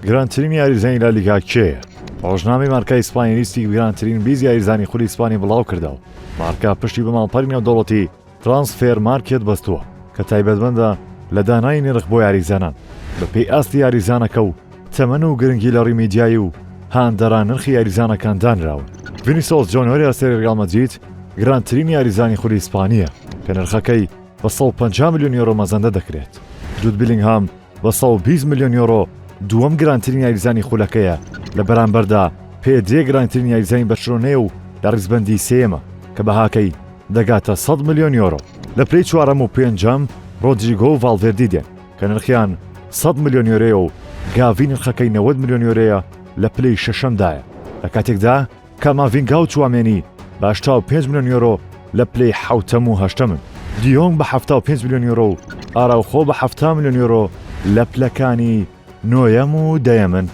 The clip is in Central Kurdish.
گرانترین یاریزانی لالیگا کێیە؟ ڕۆژنامەی مارکای ئیسپانی لیستی گرانترین 20 یاریزانی خولی ئیسپانی بڵاوکردەوە. مارکا پشتی بە ماڵپەری نێودەوڵەتی ترانسفێر مارکێت بەستووە کە تایبەتمەندە لە دانانی نرخ بۆ یاریزانان بەپێی ئاستی یاریزانەکە و تەمەن و گرنگی لە ڕووی میدیایی و هاندەران نرخی یاریزانەکان دانراون. ڤینیسۆس جۆنیۆری ئەستێرەی ریال مەدرید گرانترین یاریزانی خولی ئیسپانییە کە نرخەکەی بە 150 ملیۆن یۆرۆ مەزەندە دەکرێت. جود بیلینگهام بە 120 ملیۆن یۆرۆ دووەم گرانترین یاریزانی خولەکەیە، لە بەرامبەردا پێدرێ گرانترین یاریزانی بەرشلۆنەیە و لە ریزبەندی سێیەمە کە بەهاکەی دەگاتە 100 ملیۆن یۆرۆ. لە پلەی چوارەم و پێنجەم رۆدریگۆ و ڤاڵڤێردی دێن کە نرخیان 100 ملیۆن یۆرۆیە و گاڤی نرخەکەی 90 ملیۆن یۆرۆیە لە پلەی شەشەمدایە، لە کاتێکدا کاماڤینگا و چوامێنی بە 85 ملیۆن یۆرۆ لە پلەی حەوتەم و هەشتەمن. دیۆنگ بە 75 ملیۆن یۆرۆ و ئاراوخۆ بە 70 ملیۆن یۆرۆ لە پلەکانی نۆیەم و دەیەمن.